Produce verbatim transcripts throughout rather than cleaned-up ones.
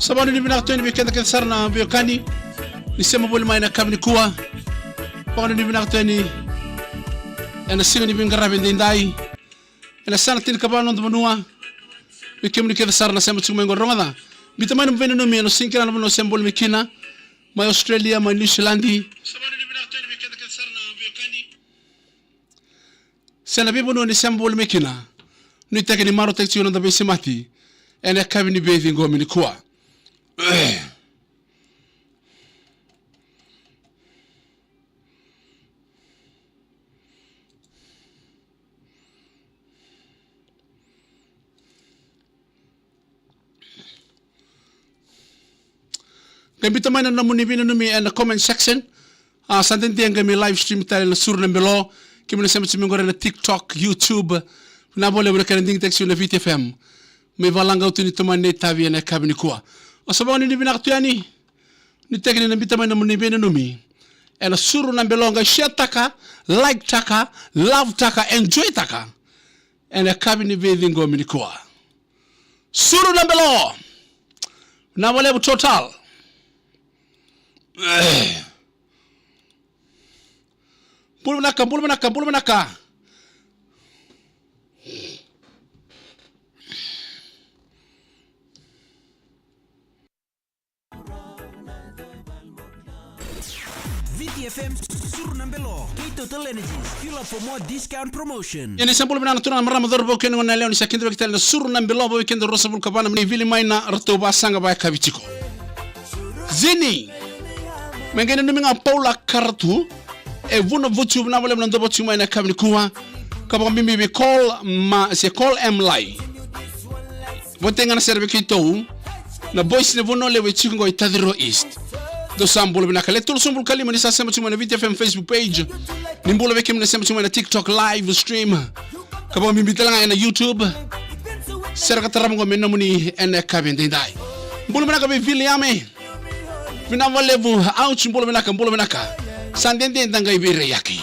Sa vakanuinui vinaka tu yani vei keda kece sara na veiwekani ni sema voli mai ena yakavi nikua. Vakanuinui vinaka tu yani ena siga ni veiqaravi edaidai. Ena yasana tinikava na noda vanua. Vei kemuni kece sara na sema tiko mai qo, rogoca. Biuta mai na nomu veinanumi ena sega ni kila na vanua o sema voli mai kina. Mai Australia, mai New Zealand. Se na veivanua ni sema voli mai kina. Nuitaki ni marautaki tiko na noda veisemati ena yakavi ni veiciqomi nikua. Qai biuta mai na nomuni veinanumi ena comment section. A, sa dede qai mai live stream tale na Suru na Belo. Kemuni na sema tiko mai qori ena TikTok, YouTube. Vinaka vakalevu na kena digitaki tiko na Viti F M. Mai Valaqautu ni tomani na itavi ena yakavi nikua. Au sa vakanuinui vinaka tu yani. Nuitaki ni na biuta mai na nomuni veinanumi ena Suru na Belo, qai share taka, like taka, love taka, enjoy taka ena yakavi ni veiciqomi nikua. Suru na Belo. Vinaka vakalevu total. Eh. Bula vinaka, bula vinaka, bula vinaka. Viti F M, Suru na Belo, kei Total Energies, fuel up for more discount promotion. Ia ni sa bula vinaka na turaga, marama, cauravou kei na goneyalewa ni sa kidavaki tale na Suru na Belo, vei keda ruasagavulu ka va na miniti, vili mai na ratou vasaqa vakayakavi tiko. Zini. Me qai nanumi ga Paula Karatu. E Vuna Vutu, vinaka vakalevu na dau vata tiko mai ena yakavi nikua. Ka vakabibi vei Col ma, se Col M Lai. Vata ga na sere vei keitou na boys ni Vanua Levu e tiko qo i Tacirua East. Dou sa bula vinaka. Le tolusagavulu ka lima ni sa sema tiko mai na Viti F M Facebook page. Ni bula vei kemuni na sema tiko mai na TikTok live stream. Ka vakabibi tale ga ena YouTube. Sere ka tarava qo me nomuni ena yakavi edaidai. Bula vinaka vei Viliame. Vinaka vakalevu, ouch, bula vinaka, bula vinaka. Sa dede da qai veiraiyaki.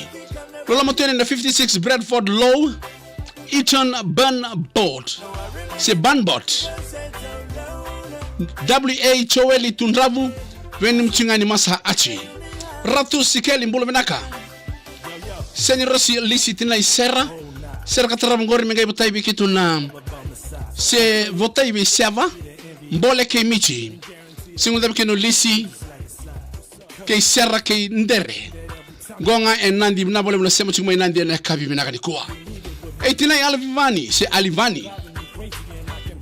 Loloma tu yani na fifty-six Bradford Low, Eaton Burnbot, se Burnbot. W A Joeli Tudravu, vei na mutu ga ni Masa Achi. Ratu Sikeli, bula vinaka. Seni Rosi Lisi, tinai Sera. Sera ka tarava qori me qai votai vei keitou na, se votai vei Seva. Bole kei Michi. Sigu cava kei no Lisi. Kei Sera kei Dere. Qo ga e Nadi, vinaka vakalevu na sema tiko mai Nadi ena yakavi vinaka nikua. E tinai Alivani, se Alivani.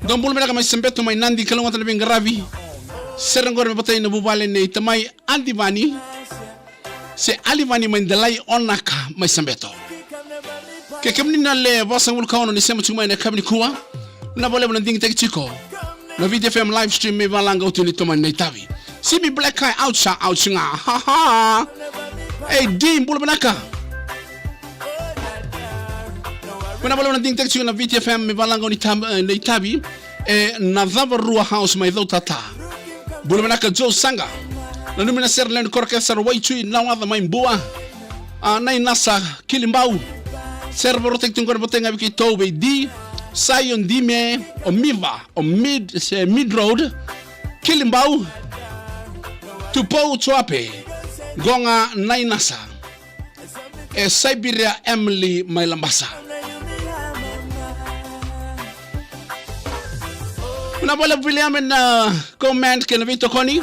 Dou bula vinaka mai Sabeto mai Nadi, kalougata na veiqaravi. Sera qori me votai na vuvale nei tamai Alivani. Se Alivani mai Delai Onaka mai Sabeto. Ke kemuni na le vasagavulu ka ono ni sema tiko mai ena yakavi nikua. Vinaka vakalevu na digitaki tiko na Viti F M live stream mai Valaqautu ni tomani na itavi. Simi Black Eye, ouch, ouch ga. Ha, ha. Ei, di, bula vinaka. Vinaka vakalevu na digitaki tiko na Viti F M mai Valaqautu ni tam-, eh, na itavi. E Nacavarua House mai Cautata. Bula vinaka Joe Saga. Nanumi na sere lewe ni koro kece sara, Waitui, Nawaca mai Bua. A, Nainasa, Kilibau. Sere vakarautaki tiko qori, votai ga vei keitou vei Di, Saio, Dime, o Miva, o Mid, se Mid Road, Kilibau, Tupou, Joape, qo ga Nainasa. E Siberia Emily mai Labasa. Na vale William na comment kei na veitokoni.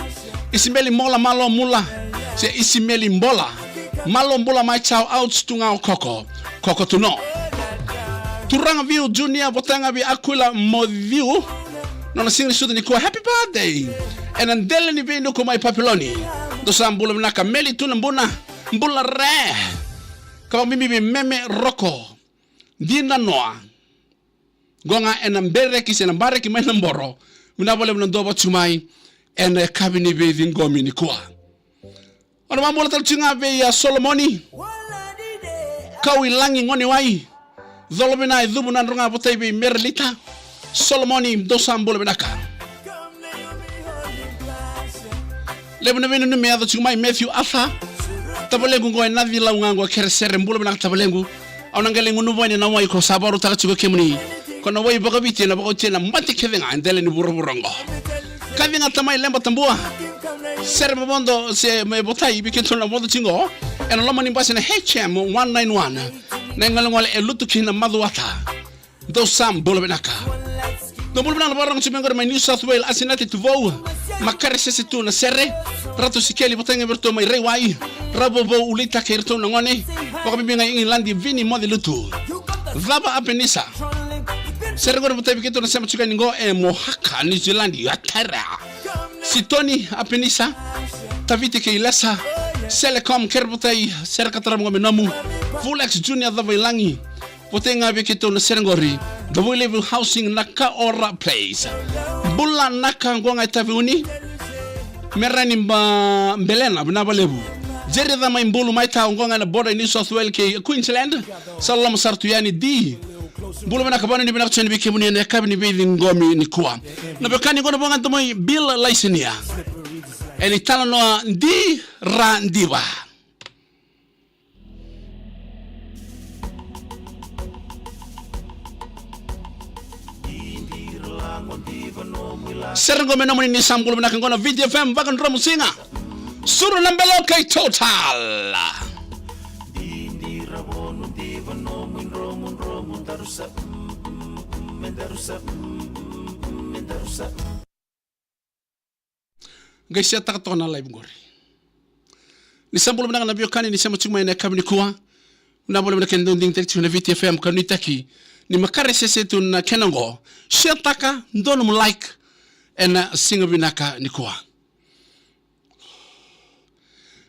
Isimeli Mola, malo mula. Se Isimeli Bola. Malo bula mai, chao, ouch, tu ga o Koko. Koko tu no. Turaga Viu Junior, vota ga vei Akuila Mociu. Nona siga ni sucu nikua, happy birthday. Ena dela ni veinuku mai Papiloni. Dou sa bula vinaka, Meli tu na buna. Bula re. Ka vakabibi vei Meme Roko. Dina noa. Qo ga ena bereki se na bareki mai na boro. Vinaka vakalevu na dou vata tiko mai ena yakavi ni veiciqomi nikua. Au na vakabula tale tiko ga vei, a, Solomoni. Kau i lagi gone wai. Colo vina e cuvu na dro ga votai vei Merelita. Solomoni, dou sa bula vinaka. Levu na veinanumi e yaco tiko mai, Matthew Arthur. Tavalequ qo e Nacilau ga qo, kerekere, bula vinaka tavalequ. Au na qai lai gunuva yani na wai ko sa vakarautaka tiko kemuni. Ko na wai vakaviti ena vakaotia na mate kece ga e dela ni vuravura oqo. Kaci ga tamai Leba Tabua. Sere vavodo se me votai vei keitou na vodo tiko ena loma ni basi na H M one nine one. Na igolegole e lutu ki na macuata. Dou sa bula vinaka. Dou bula vinaka na vakarorogo tiko mai qori mai New South Wales, Asinati Tuvou. Makaresese tu na sere. Ratu Sikeli, votai ga vei iratou mai Raiwai. Ravovou, Ulita kei iratou na gone. Vakabibi ga i Igiladi, Vini Mocelutu. Cava Apenisa. Sere qori votai vei keitou na sema tiko yani qo e Mohaka, New Zealand, Aotearoa. Sitoni Apenisa. Taviti kei Lesa. Selecom, kere votai, sere ka tarava qo me nomu. Fulex Junior Cavailagi. Votai ga vei keitou na sere qori. Davuilevu Housing, Nakaora Place. Bula Naka, qo ga e Taveuni. Merani ba Belena, vinaka vakalevu. Jeri Ca mai Bulu, mai Tau, qo ga ena border New South Wales kei Queensland. Sa loloma sara tu yani, Di. Bula vinaka, vakanuinui vinaka tu yani vei kemuni ena yakavi ni veiciqomi nikua. Na veiwekani qo na vakadomoi Bill Laisinia. Ena italanoa Di Ra Diva. Sere qo me nomuni, ni sa bula vinaka, qo na Viti F M, Vakadromu Siga. Suru na belo kei Total. Qai setaka toka na live qori. Ni sa bula vinaka na veiwekani ni sema tiko mai ena yakavi nikua. Vinaka vakalevu na kena dau digitaki tiko na Viti F M, ka nuitaki ni makaresese tu na kena oqo. Setaka, dua nomu like ena siga vinaka nikua.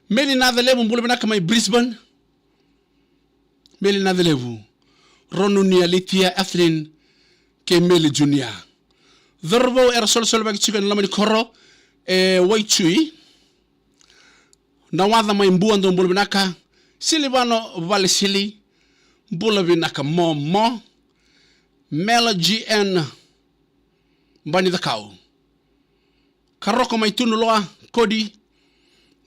Meli Nacalevu, bula vinaka mai Brisbane. Meli Nacalevu, Ronunia, Litia, Ethelyn kei Meli Junior. Cauravou era solesolevaki tiko ena loma ni koro e Waitui. Nawaca mai Bua, dou bula vinaka. Silivano Valesili, bula vinaka momo. Mela G N Banicakau. Karoko mai Tunuloa, Kodi,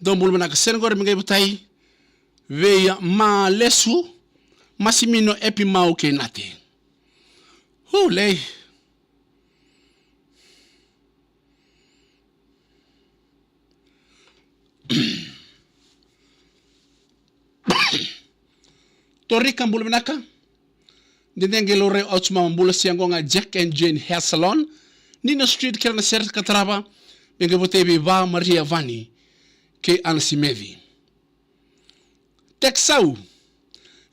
dou bula vinaka. Sere qori me qai votai vei Malesu, Masimino, Epi, Mau kei Nate. Hulei. Torika, bula vinaka. Dede qai laurai, ouch mama, bula, se qo ga Jack and Jane Hair Salon, Nina Street, kere na sere ka tarava me qai votai vei Va Maria Vani kei Ana Simeci. Texau,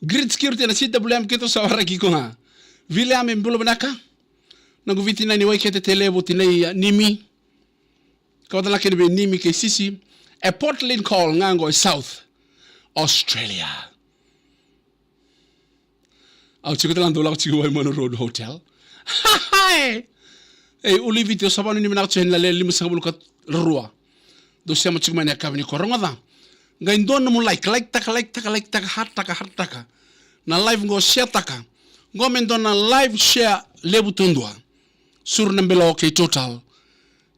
grid security na C W M, keitou sa waraki iko ga. Viliame, bula vinaka. Noqu veitinani Waikete Televu, tinai, a, Nimi. Ka vata na kena vei Nimi kei Sisi. E Port Lincoln ga qo e South Australia. Au tiko tale ga, dou lako tiko Waimanu Road Hotel. Ei, Uliviti, au sa vakanuinui vinaka tiko yani na lewe limasagavulu ka rua. Dou sema tiko mai na yakavi nikua, rogoca. Qai dua nomu like, like taka, like taka, like taka, heart taka, heart taka. Na live qo share taka. Qo me dua na live share levu taudua. Suru na belo kei Total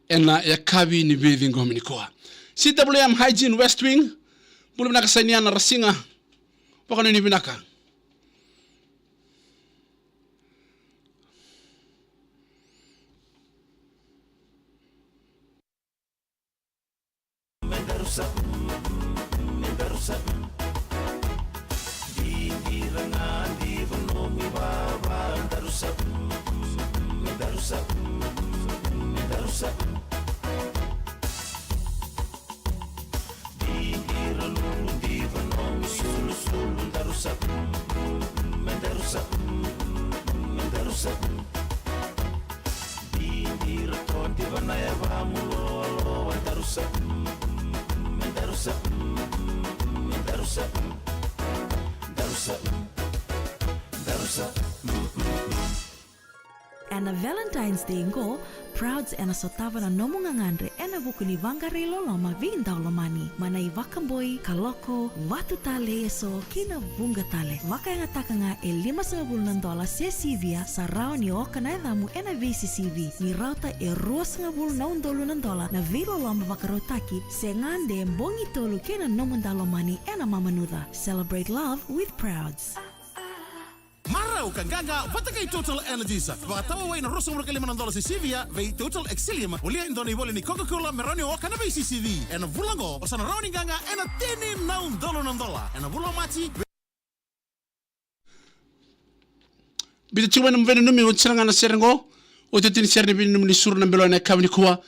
ena yakavi ni veiciqomi nikua. C W M Hygiene West Wing. Bula vinaka Sainiana Rasiga. Vakanuinui vinaka. Ena Valentine's Day qo, Prouds ena sotava na nomu gagadre ena vuku ni vaqarai loloma veidaulomani. Mai na ivakaboi, kaloko, vatu tale eso, kei na vuqa tale. Vakayagataka ga e limasagavulu na dola se sivia, sa rawa ni oka na yacamu ena veisisivi. Ni rauta e ruasagavulu na udolu na dola na veiloloma vakarautaki, se gade bogi tolu kei na nomu daulomani ena mamanuca. Celebrate love with Prouds. Marau ka qaqa vata kei Total Energies. Vakatawawai na ruasagavulu ka lima na dola se sivia vei Total Excellium. Volia e dua na ivoli ni Coca-Cola me rawa ni oka na veisisivi. Ena vula qo, o sa na rawa ni qaqa ena tini na udolu na dola. Ena vula o Maji. Biuta tiko mai na nomu veinanumi, oti sara ga na sere qo. Oti, oti ni sere ni veinanumi ni Suru na Belo ena yakavi nikua.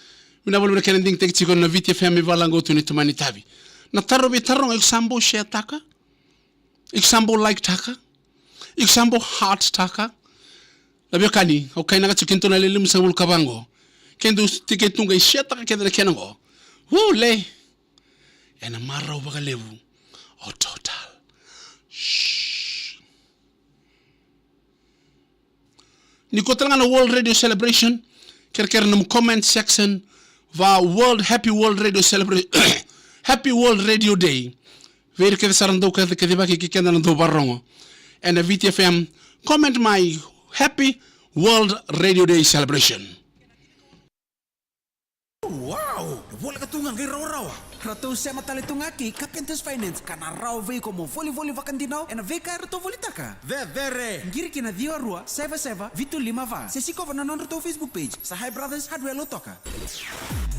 Vinaka vakalevu na kena digitaki tiko na Viti F M i Valaqo, tu ni tamani tavi. Na taro vei taro ga, iko sa bau share taka? Iko sa bau like taka? Iko sa bau heart taka? Na veiwekani, au kainaka tiko kina tou na le limasagavulu ka va qo. Kei dou tiko e tu qai share taka kece na kena qo. Ule. Ena marau vakalevu o Total. Shh. Nikua tale ga na World Radio Celebration, kerekere nomu comment section, va World, Happy World Radio Celebration, Happy World Radio Day. Vei ira kece sara na dau kacivaki kei keda na dau vakarorogo ena Viti F M, comment mai, Happy World Radio Day Celebration. Wow! Voleka tu ga qai rawarawa. Ratou sema tale tu ga ki Carpenters Finance, ka na rawa vei iko mo volivoli vakadinau ena veika eratou volitaka. Cecere! Qiri ki na ciwa rua saiva saiva vitu lima va. Se sikova na nodratou Facebook page, sa Hai Brothers Hardware Lautoka.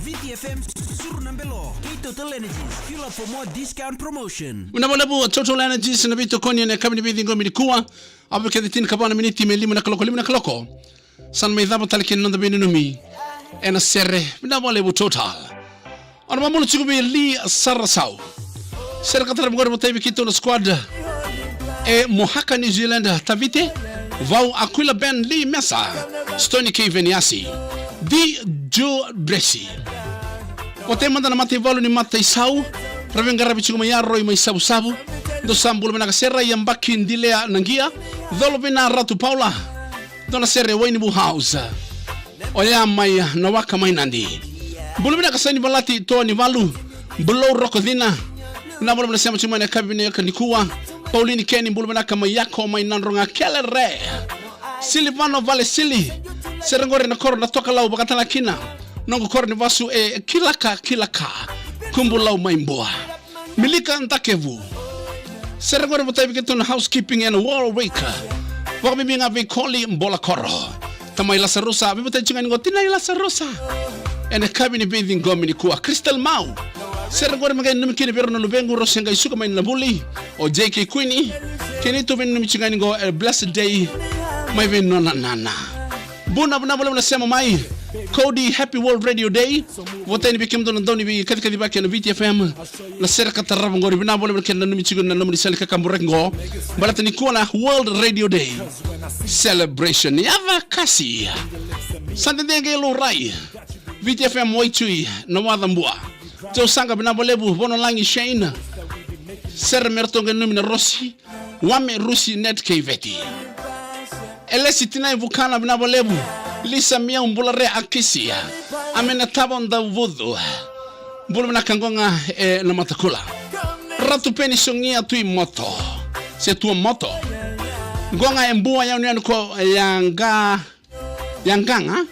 Viti F M, Suru na Belo, kei Total Energies. Fuel up for more discount promotion. Vinaka vakalevu Total Energies na veitokoni ena yakavi ni veiciqomi nikua. Au vei keda tinikava na miniti me lima na kaloko, lima na kaloko. Sa na mai cava tale kina na noda veinanumi ena sere. Vinaka vakalevu Total. Au na vakabula tiko vei Lee Sarasau. Sere ka tara qori, votai vei keitou na squad. E Mohaka New Zealand, Tavite, Vau Aquila, Ben Lee Mesa, Stony K Veniasi, D Joe Bresi. Votai mada na mataivalu ni mataisau. Ra veiqaravi tiko mai Aroi mai Savusavu. Dou sa bula vinaka. Sere, Yabaki Dilea Naqia, Colo Vina, Ratu Paula. Dua na sere Wainibu House. Oya mai Nawaka mai Nadi. Bula vinaka Saini Valati, Toa ni Valu, Bulou Roko Cina. Vinaka vakalevu na sema tiko mai na yakavi vinaka nikua. Paulini Keni, bula vinaka mai Yako mai Nadroga, Kelere. Silivano Valesili. Sere qori na koro na Tokalau vakatala kina noqu koro ni vasu e Kilaka, Kilaka. Kubulau mai Bua. Milika Dakevu. Sere qori votai vei keitou na housekeeping ena Warwick. Vakabibi ga vei Koli Bolakoro. Tamai Lasarusa, veivotai tiko ga ni qo tinai Lasarusa. Ena yakavi ni veiciqomi nikua, Crystal Mau. Sere qori me qai nanumi kina vei rau na luvequ, rau se qai suka mai na vuli. O J K Queenie. Kei neitou veinanumi tiko ga ni qo, a blessed day. Mai vei nona nana. Bula vinaka vakalevu na sema mai. Cody, Happy World Radio Day. Votai ni vei kemudou na dau ni veikacikacivaki ena Viti F M. Na sere ka tarava qori, vinaka vakalevu na kena nanumi tiko na nomuni sala ni kakaburaki qo. Baleta nikua na World Radio Day Celebration. Yava kasi. Sa dede qai laurai. Viti F M Waitui, na waca Bua. Joe Saqa, vinaka vakalevu, Vonolagi Shane. Sere me ratou qai nanumi na Rosi. Wame Rusi Ned kei Veti. Elesi Tinai Vukana, vinaka vakalevu. Lisa Miau, bula re Akisia. Amena Tavo Davucu. Bula vinaka qo ga e Namatakula. Ratu Peni Sogia Tui Moto. Se Tua Moto. Qo ga e Bua, yanuyanu ko Yaqa. Yaqaga.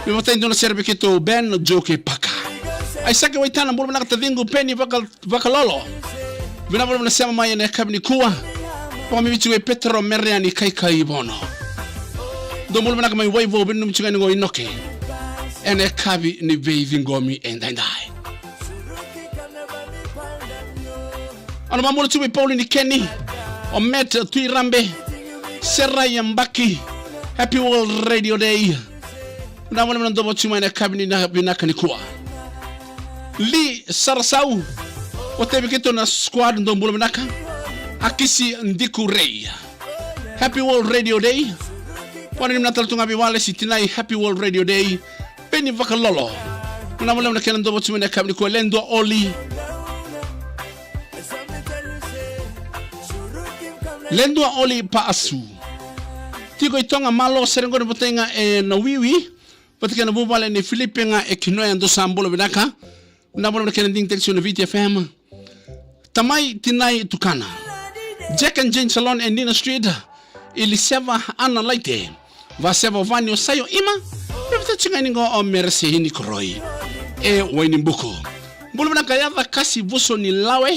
Me vata e dua na sere vei keitou Ben Joke Paka. Aisake Waitana, bula vinaka taciqu Peni Vaka, Vakalolo. Vinaka vakalevu na sema mai ena yakavi nikua. Vakamimiti vei Petero Mereani Kaikai Vono. Dou bula vinaka mai Waivo, veinanumi tiko ga ni qo Inoke. Ena yakavi ni veiciqomi edaidai. Au na vakabula tiko vei Paulini Keni, o Matt Tuirabe, Sera Yabaki, Happy World Radio Day. Vinaka vakalevu na dou vajuti mai na yakavi ni na vinaka nikua. Li Sarasau, o tevi keitou na squad, dou bula vinaka. Akisi Diku Rei. Happy World Radio Day. Vakanuinui vinaka tale tu ga vei Walesi Tinai, Happy World Radio Day. Peni Vakalolo. Vinaka vakalevu na kena dou vajuti mai na yakavi nikua, Ledua Oli. Ledua Oli Paasu. Tiko i Toga, Malo, sere qori vata ga e Nawiwi. Vata kei na vuvale nei Filipe ga e Kinoya, dou sa bula vinaka. Vinaka vakalevu na kena digitaki tiko na Viti F M. Tamai Tinai Tukana. Jack and Jane Salon e Nina Street. Iliseva Ana Laite. Vaseva Vani o Saio Ima. Me vata tiko ga ni qo o Merese Ini Koroi e Wainibuku. Bula vinaka Yaca Kasi Vuso ni Lawe.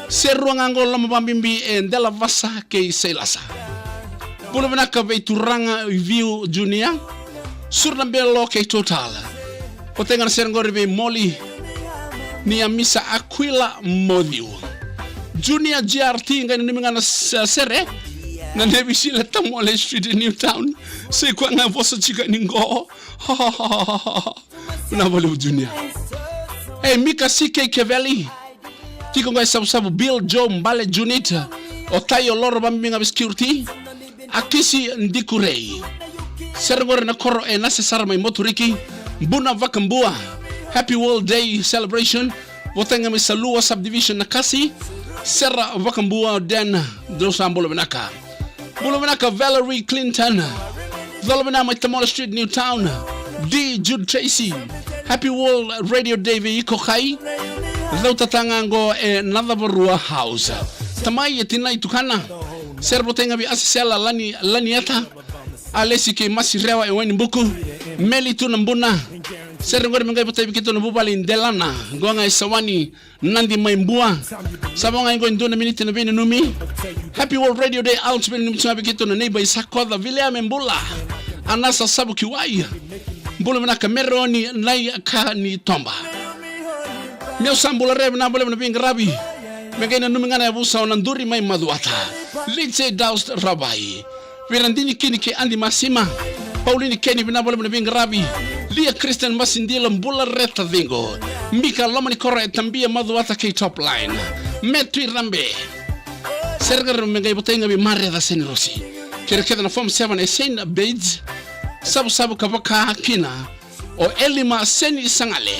Serua ga qo loma vabibi e Dela Vasa kei Sailasa. Bula vinaka vei turaga i Viu Junior. Suru na belo kei Total. Vata ga na sere qori vei Moli ni Amisa Aquila Mothiu. Junior G R T qai nanumi ga na s-, sere. Na Nevisile Tamole Street in Newtown. Sai koya ga vosa tiko ni qo. Vinaka vakalevu Junior. E Mika C K Keveli. Tiko qo e Savusavu, Bill Joe Bale Junit. O Tai o Loro vabibi ga vei security. Akisi Diku Rei. Sere qori na koro e Nase Sara mai Moturiki. Buna Vakabua. Happy World Day celebration. Vata ga mai Salua Subdivision na Kasi. Sera Vakabua, Den, dou sa bula vinaka. Bula vinaka Valerie Clinton. Cola vinaka mai Tamole Street, Newtown. D Jude Tracy. Happy World Radio Day vei iko Kai. Cauta ga qo e Nacavarua House. Tamai e Tinai Tukana. Sere vata ga vei Asisela Lani, Lanieta. Alesi kei Masi Rewa e Wainibuku. Meli tu na Buna. Sere qori me qai vata vei keitou na vuvale i Delana. Qo ga e Sawani. Nadi mai Bua. Sa vo ga qo e dua na miniti na veinanumi. Happy World Radio Day out, veinanumi tu ga vei keitou na neighbor i Sakoca, Vilea me bula. Anasa Savu Kiwai. Bula vinaka Meroni Nai Ka ni Toba. Meu sa bula re, vinaka vakalevu na veiqaravi. Me qai nanumi ga na yavusa o Naduri mai Macuata. Lindsay Daust Ravai. Vei Radini Kini kei Adi Masima. Paulini Keni, vinaka vakalevu na veiqaravi. Lia Kristen Masidila, bula re taciqu. Mika Lomanikoro e Tabia, Macuata kei Top Line. Metu i Rabe. Sere qori me qai vata ga vei Maria Casinerosi. Kei ira kece na Form seven e Saint Bates. Savusavu ka vaka kina. O Elima Seni Sagale,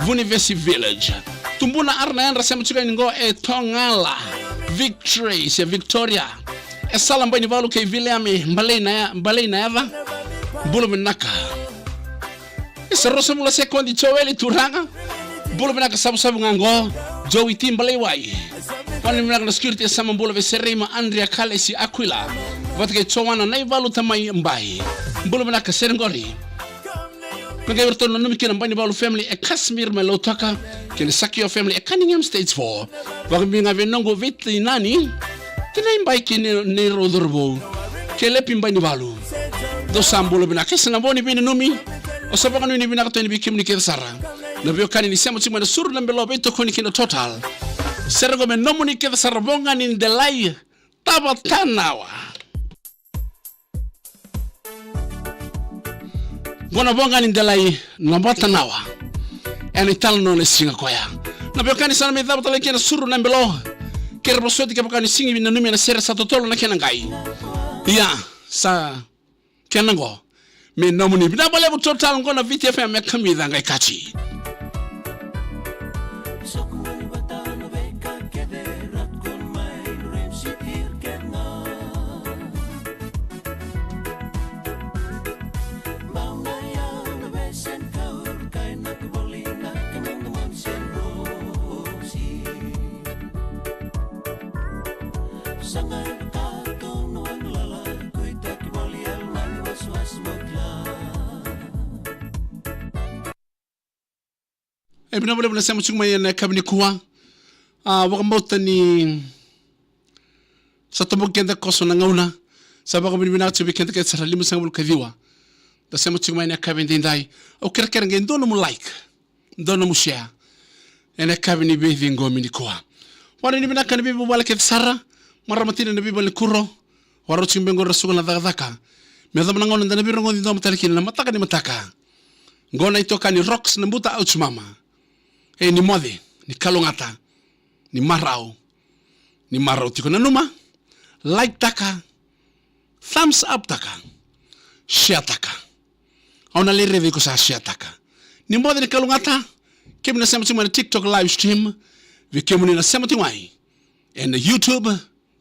Vunivesi Village. Tubuna Arana Yadra, sema tiko yani qo e Togala, Victory se Victoria. E Sala Bainivalu kei Viliame Balei na ya-, Balei na Yaca. Bula vinaka. E sa ruasagavulu na sekodi Joeli Turaga. Bula vinaka, Savusavu ga qo. Joey T Baleiwai. Vakanuinui vinaka na security, e sa ma bula vei Sereima Andrea Kalesi Aquila. Vata kei Joana Naivalu Tamai Bai. Bula vinaka sere qori. Me qai vei iratou na nanumi kina Bainivalu family e Casimir mai Lautoka, kei na Sakio family e Cunningham Stage four. Vakabibi ga vei noqu veitinani, tinai Bai kei nei, nei rau cauravou, kei Lepi Bainivalu. Dou sa bula vinaka, e sa na vo ni veinanumi. Au sa vakanuinui vinaka tu yani vei kemuni kece sara na veiwekani ni sema tiko mai na Suru na Belo, veitokoni kei na Total. Sere qo me nomuni kece sara, Voqa ni Delai, Tavatanawa. Qo na Voqa ni Delai, Tavatanawa. Ena italanoa na siga koya. Na veiwekani sa na mai cava tale kei na Suru na Belo. Kei ira vosoti kevaka ni sigi veinanumi ena sere, sa totolo na kena qai. Ia, sa kena qo. Me nomuni. Vinaka vakalevu Total, qo na Viti F M, e kamica qai kaji. E vinaka vakalevu na sema tiko mai ena yakavi nikua. A, vakabauta ni sa toboki keda koso na gauna. Sa vakavinavinaka tiko vei keda kece sara, limasagavulu ka ciwa. Da sema tiko mai ena yakavi edaidai. Au kerekere qai dua nomu like, dua nomu share. Ena yakavi ni veiciqomi nikua. Vakanuinui vinaka na veivuvale kece sara. Marama tina na veivale ni kuro. Vakarau tiko beka qori ra suka na cakacaka. Me yacova na gauna da na veirogoci domo tale kina na mataka ni mataka. Qo na itokani Rocks Nabuta Auchimama. E, ni moce, ni kalougata, ni marau, ni marau tiko. Nanuma, like taka, thumbs up taka, share taka. Au na lai raici iko sa share taka. Ni moce, ni kalougata, kemuni na sema tiko mai na TikTok live stream, vei kemuni na sema tiko mai ena YouTube,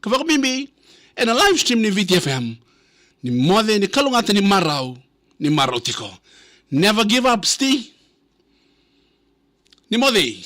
ka vakabibi ena live stream ni Viti F M. Ni moce, ni kalougata, ni marau, ni marau tiko. Never give up, Sti. Ni moce.